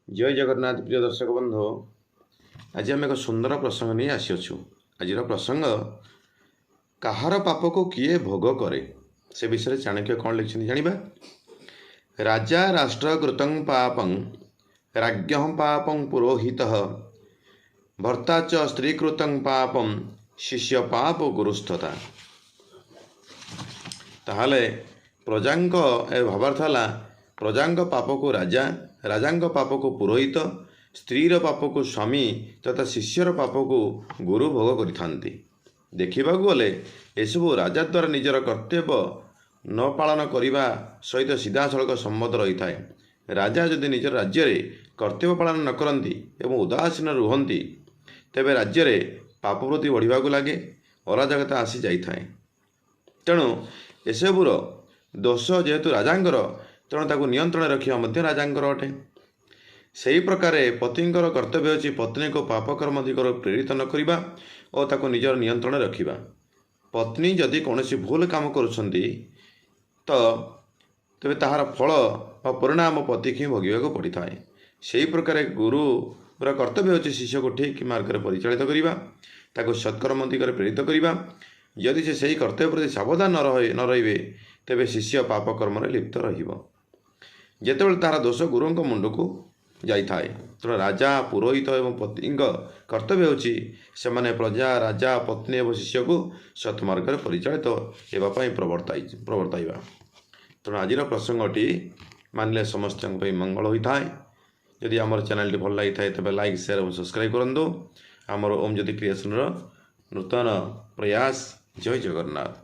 ଜୟ ଜଗନ୍ନାଥ। ପ୍ରିୟ ଦର୍ଶକ ବନ୍ଧୁ, ଆଜି ଆମେ ଏକ ସୁନ୍ଦର ପ୍ରସଙ୍ଗ ନେଇ ଆସିଅଛୁ। ଆଜିର ପ୍ରସଙ୍ଗ, କାହାର ପାପକୁ କିଏ ଭୋଗ କରେ, ସେ ବିଷୟରେ ଚାଣକ୍ୟ କ'ଣ ଲେଖିଛନ୍ତି ଜାଣିବା। ରାଜା ରାଷ୍ଟ୍ରକୃତଂ ପାପଂ ରାଜ୍ଞ ପାପଂ ପୁରୋହିତ, ଭର୍ତ୍ତା ଚ ସ୍ତ୍ରୀକୃତଂ ପାପಂ ଶିଷ୍ୟ ପାପ ଗୁରୁସ୍ତଥା। ତାହେଲେ ପ୍ରଜାଙ୍କ ଏ ଭାବାର୍ଥ ହେଲା, ପ୍ରଜାଙ୍କ ପାପକୁ ରାଜା, ରାଜାଙ୍କ ପାପକୁ ପୁରୋହିତ, ସ୍ତ୍ରୀର ପାପକୁ ସ୍ୱାମୀ ତଥା ଶିଷ୍ୟର ପାପକୁ ଗୁରୁ ଭୋଗ କରିଥାନ୍ତି। ଦେଖିବାକୁ ଗଲେ ଏସବୁ ରାଜା ଦ୍ୱାରା ନିଜର କର୍ତ୍ତବ୍ୟ ନ ପାଳନ କରିବା ସହିତ ସିଧାସଳଖ ସମ୍ବନ୍ଧ ରହିଥାଏ। ରାଜା ଯଦି ନିଜର ରାଜ୍ୟରେ କର୍ତ୍ତବ୍ୟ ପାଳନ ନ କରନ୍ତି ଏବଂ ଉଦାସୀନ ରୁହନ୍ତି, ତେବେ ରାଜ୍ୟରେ ପାପବୃତ୍ତି ବଢ଼ିବାକୁ ଲାଗେ, ଅରାଜକତା ଆସି ଯାଇଥାଏ। ତେଣୁ ଏସବୁର ଦୋଷ ଯେହେତୁ ରାଜାଙ୍କର, ତେଣୁ ତାକୁ ନିୟନ୍ତ୍ରଣ ରଖିବା ମଧ୍ୟ ରାଜାଙ୍କର ଅଟେ। ସେହି ପ୍ରକାରେ ପତିଙ୍କର କର୍ତ୍ତବ୍ୟ ହେଉଛି ପତ୍ନୀକୁ ପାପକର୍ମ ଦିଗରୁ ପ୍ରେରିତ ନ କରିବା ଓ ତାକୁ ନିଜର ନିୟନ୍ତ୍ରଣରେ ରଖିବା। ପତ୍ନୀ ଯଦି କୌଣସି ଭୁଲ କାମ କରୁଛନ୍ତି ତ ତେବେ ତାହାର ଫଳ ବା ପରିଣାମ ପତିକୁ ହିଁ ଭୋଗିବାକୁ ପଡ଼ିଥାଏ। ସେହି ପ୍ରକାରେ ଗୁରୁର କର୍ତ୍ତବ୍ୟ ହେଉଛି ଶିଷ୍ୟକୁ ଠିକ୍ ମାର୍ଗରେ ପରିଚାଳିତ କରିବା, ତାକୁ ସତ୍କର୍ମ ଦିଗରେ ପ୍ରେରିତ କରିବା। ଯଦି ସେ ସେହି କର୍ତ୍ତବ୍ୟ ପ୍ରତି ସାବଧାନ ନ ରହିବେ, ତେବେ ଶିଷ୍ୟ ପାପ କର୍ମରେ ଲିପ୍ତ ରହିବ, ଯେତେବେଳେ ତାହାର ଦୋଷ ଗୁରୁଙ୍କ ମୁଣ୍ଡକୁ ଯାଇଥାଏ। ତେଣୁ ରାଜା, ପୁରୋହିତ ଏବଂ ପତ୍ନୀଙ୍କ କର୍ତ୍ତବ୍ୟ ହେଉଛି ସେମାନେ ପ୍ରଜା, ରାଜା, ପତ୍ନୀ ଏବଂ ଶିଷ୍ୟକୁ ସତ୍ମାର୍ଗରେ ପରିଚାଳିତ ହେବା ପାଇଁ ପ୍ରବର୍ତ୍ତାଇବା। ତେଣୁ ଆଜିର ପ୍ରସଙ୍ଗଟି ମାନିଲେ ସମସ୍ତଙ୍କ ପାଇଁ ମଙ୍ଗଳ ହୋଇଥାଏ। ଯଦି ଆମର ଚ୍ୟାନେଲଟି ଭଲ ଲାଗିଥାଏ, ତେବେ ଲାଇକ୍, ସେୟାର ଏବଂ ସବସ୍କ୍ରାଇବ୍ କରନ୍ତୁ। ଆମର ଓମ୍ ଜ୍ୟୋତି କ୍ରିଏସନର ନୂତନ ପ୍ରୟାସ। ଜୟ ଜଗନ୍ନାଥ।